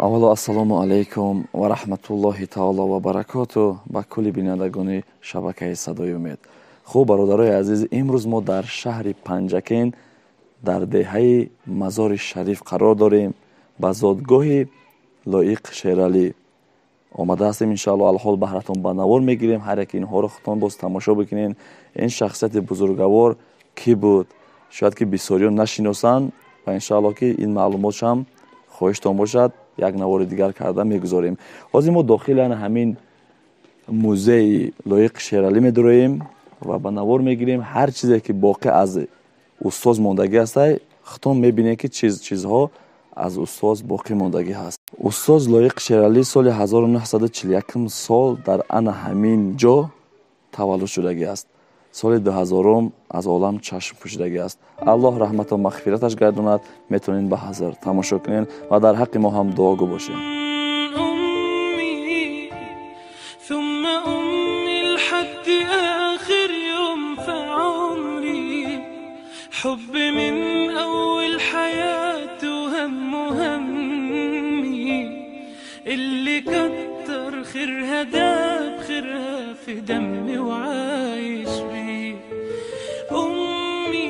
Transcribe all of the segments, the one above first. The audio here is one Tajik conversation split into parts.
Аввало, ассалому алайкум ва раҳматуллоҳи таоло ва баракоту ба кулли бинандагони шабакаи «Садои умед». Хуб, бародарои азиз, имрӯз мо дар шаҳри Панҷакент, дар деҳаи Мазори Шариф қарор дорем. Ба зодгоҳи Лоиқ Шералӣ омада ҳастем. Иншоалло, алҳол баҳратон ба навор мегирем. Ҳар яке инҳоро худтон боз тамошо бикунед. Ин шахсияти бузургавор кӣ буд, шояд ки бисёриён нашиносанд, ва иншоалло ки ин маълумотшам хоҳиштон бошад, як навори дигар карда мегузорем. Ҳозир мо дохили ана ҳамин музеи Лоиқи Шералӣ медуроем ва ба навор мегирем. Ҳар чизе ки боқӣ аз устоз мондагӣ ҳастай, худтон мебинед, ки чизҳо аз устоз боқӣ мондагӣ ҳаст. Устоз Лоиқ Шералӣ соли 1941 сол дар ана ҳамин ҷо таваллуд шудагӣ аст. Соли 2000 аз олам чашм пӯшидагӣ аст. Аллоҳ раҳмату мағфираташ гардонад. Метавонед ба ҳазр тамошо кунед ва дар ҳаққи мо ҳам дуогӯ бошед. أمي ثم أمي لحد آخر يوم في عمري، حب من أول حياته وهم همي، اللي كتر خيرها داب خيرها في دمي وعايش بيه. أمي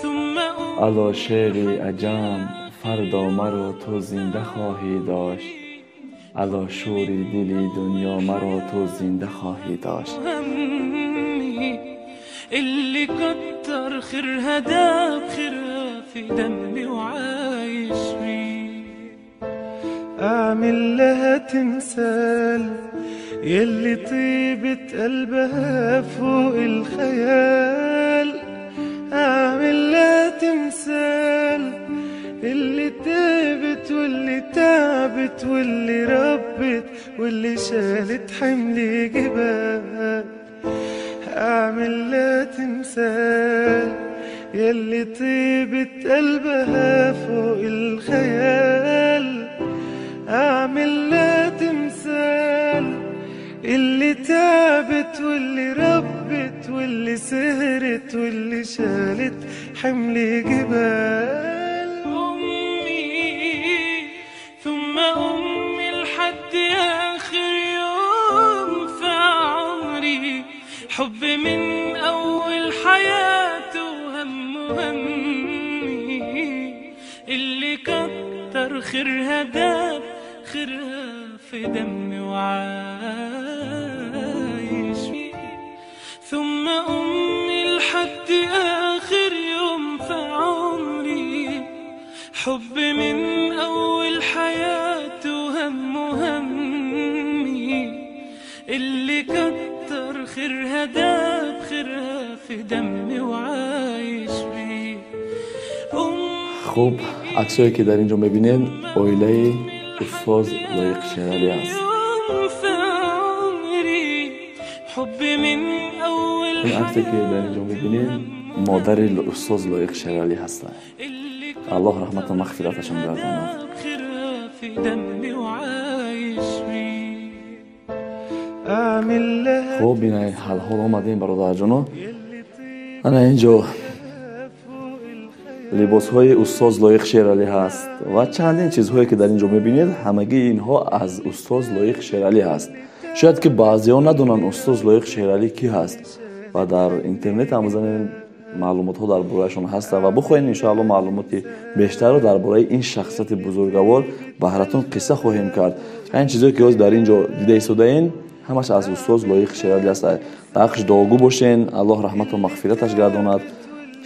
ثم أمي. Ало шери аҷам, фардо маро ту зинда хоҳӣ дошт. Ало шӯри дили дунё, маро ту зинда хоҳӣ дошт. همي، اللي كتر خيرها داب خيرها في دمي وعايش بيه. أعمل لها تمثال يلي طيبة قلبها فوق الخيال. أعمل لها تمثال اللي تعبت واللي تعبت واللي ربت واللي شالت حمل جبال. أعمل لها تمثال يلي طيبة قلبها فوق الخيال. أعمل لها تمثال اللي تعبت واللي ربت واللي سهرت واللي شالت حمل جبال. أمي ثم أمي لحد آخر يوم في عمري، حب من أول حياته وهم همي، اللي كتر خيرها داب خيرها في دمي وعايش بيه. ثم أمي لحد آخر يوم في عمري، حب من أول حياته وهم همي، اللي كتر خيرها داب خيرها في دمي وعايش بيه. أمي. Хуб, аксое ки дар ин ҷо мебинем, оилаи устоз Лоиқ Шералӣ аст. يوم في عمري، حب من أول Ин аксе ки дар ин ҷо мебинем, модари устоз Лоиқ Шералӣ ҳастанд. اللي Аллоҳ раҳмату мағфираташон гардонад. داب خيرها في دمي وعايش بيه. أعمل لها Хуб, бинай, ҳалҳол омадем, бародарҷоно. يلي طيبة Ана ин ҷо فوق الخيال. Либосҳои устоз Лоиқ Шералӣ ҳаст ва чандин чизҳое ки дар ин ҷо мебинед, ҳамагии инҳо аз устоз Лоиқ Шералӣ ҳаст. Шояд ки баъзеҳо надонанд, устоз Лоиқ Шералӣ кӣ ҳаст, ва дар интернет ҳам бизанед, маълумотҳо дар бораашон ҳастанд. Ва бихоҳед, иншоалло, маълумоти бештарро дар бораи ин шахсияти бузургавор баҳратон қисса хоҳем кард. Ин чизое ки ҳозир дар ин ҷо дида истодаен, ҳамаш аз устоз Лоиқ Шералӣ аст. Дар ҳаққаш дуогӯ бошен. Аллоҳ раҳмату мағфираташ гардонад.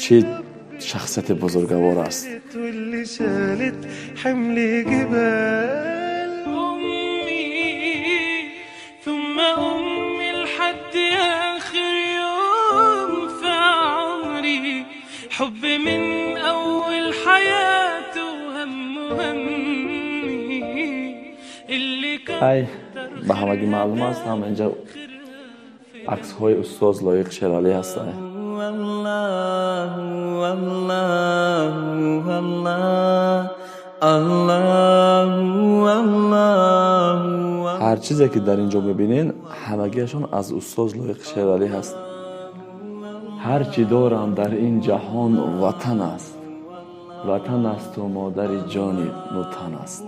Чӣ шахсияти бузургавор аст! واللي شالت حمل جبال. أمي ثم أمي لحد آخر يوم في عمري، حب من أول حياته وهم همي، اللي Ай, كتر ба ҳамагӣ маълум аст, ҳама инҷа аксҳои устоз Лоиқ Шералӣ ҳастанд. الله الله الله الله الله. Ҳар чизе ки дар ин ҷо мебинед, ҳамагиашон аз устоз Лоиқ Шералӣ ҳаст. Ҳар чӣ дорам дар ин ҷаҳон, ватан аст, ватан асту модари ҷони мутан аст.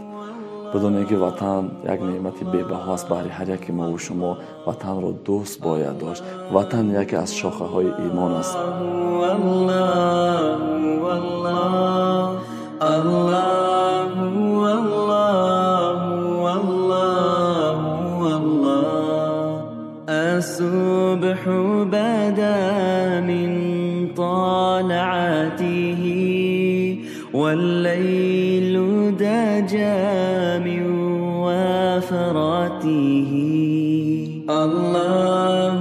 Бидонем, ки ватан як неъмати бебаҳо аст баҳри ҳар яке мову шумо. Ватанро дӯст бояд дошт. Ватан яке аз шохаҳои имон аст. الصبح بدا من طالعته والليل دجا من وفراته. الله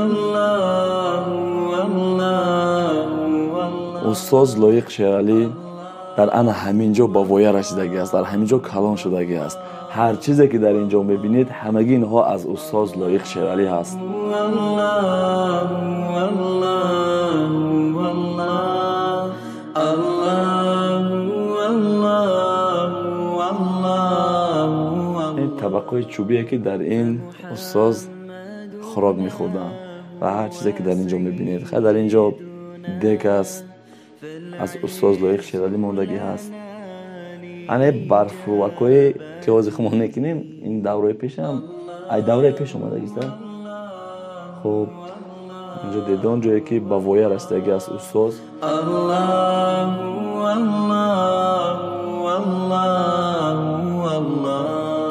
الله الله. Устоз Лоиқ Шералӣ дар ана ҳамин ҷо ба воя расидагӣ аст, дар ҳамин ҷо калон шудагӣ аст. Ҳар чизе ки дар ин ҷо мебинед, ҳамагӣ инҳо аз устоз Лоиқ Шералӣ ҳаст. Ин табақҳои чӯбие, ки дар ин устоз хӯрок мехӯрданд ва ҳар чизе ки дар ин ҷо мебинед. Хай, дар ин ҷо дег аст, аз устоз Лоиқ Шералӣ мондагӣ ҳаст. Ане барфрӯвакҳое ки ҳозир хумон мекунем, ин давраи пешам, ай давраи пеш омадагист. Хуб, инҷо дедон, ҷое ки ба воя расидагӣ аст устоз.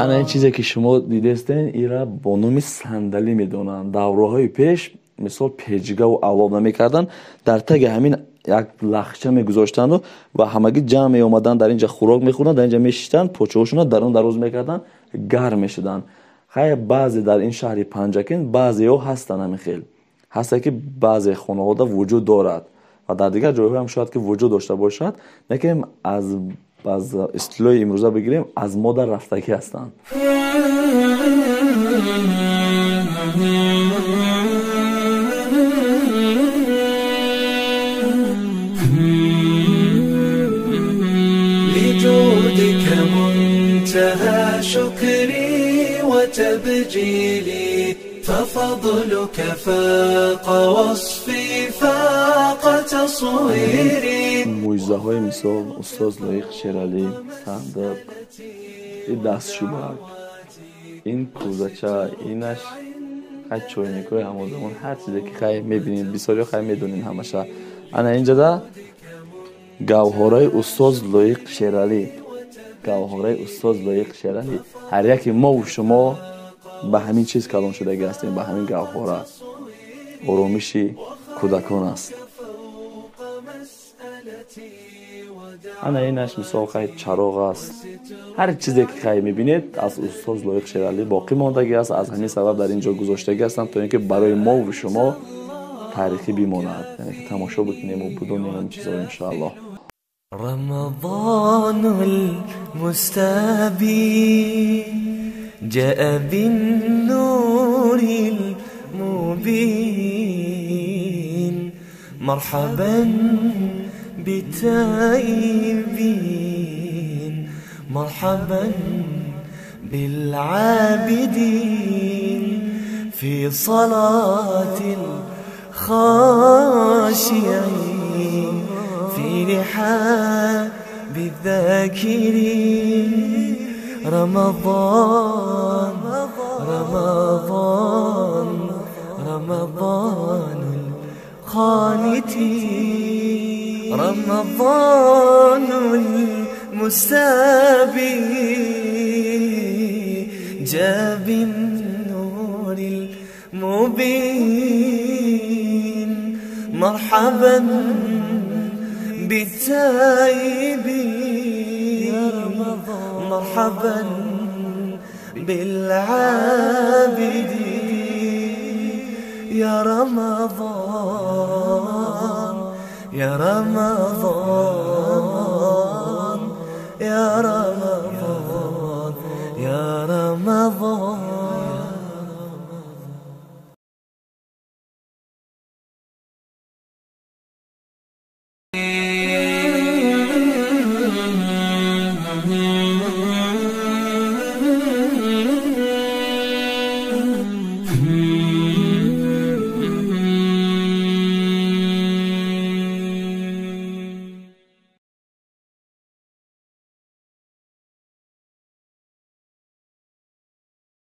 Ана ин чизе ки шумо дидестен, ира бо номи сандалӣ медонанд. Давраҳои пеш, мисол, пеҷгаву алов намекарданд, дар таги ҳамин як лахча мегузоштанду ва ҳамагӣ ҷамъ меомаданд, дар инҷа хӯрок мехӯрданд, дар инҷа мешиштанд, почаҳошонро дар он дароз мекарданд, гарм мешуданд. Хай, баъзе дар ин шаҳри Панҷакент баъзеҳо ҳастанд, ҳамин хел ҳаста, ки баъзе хонаҳода вуҷуд дорад ва дар дигар ҷойҳоам шояд ки вуҷуд дошта бошад, лекин аз истилоҳи имрӯза бигирем, аз мода рафтагӣ ҳастанд. لجودك منتهى شكري وتبجيلي، ففضلك فاق وصفي فاق تصويري. Мӯъҷизаҳои, мисол, устоз Лоиқ Шералӣ: сандиқ, ин дастшӯбак, ин кӯзача, инаш хай чойникҳои ҳамон замон, ҳар чизе ки хай мебинед, бисёриҳо хай медонед ҳамаша. Ана инҷода гавҳораи устоз Лоиқ Шералӣ, гавҳораи устоз Лоиқ Шералӣ. Ҳар яке мову шумо ба ҳамин чиз калон шудагӣ ҳастем, ба ҳамин гавҳора. Оромиши кӯдакон аст. Ана инаш, мисол, хай чароғ аст. Ҳар чизе ки хай мебинед, аз устоз Лоиқ Шералӣ боқӣ мондагӣ аст. Аз ҳамин сабаб дар ин ҷо гузоштагӣ ҳастанд, то ин ки барои мову шумо таърихӣ бимонад, яъне ки тамошо бикунему бидонем ин чизҳоро, иншоаллоҳ. رمضان المستبين جاء بالنور المبين، مرحبا بالتائبين، مرحبا بالعابدين، في صلاة الخاشعين، في رحاب الذاكرين. رمضان رمضان رمضان القانتين، رمضان المستبين جاء بالنور المبين، مرحبا بالتائبين، مرحبا بالعابدين. يا رمضان يا رمضان يا رمضان.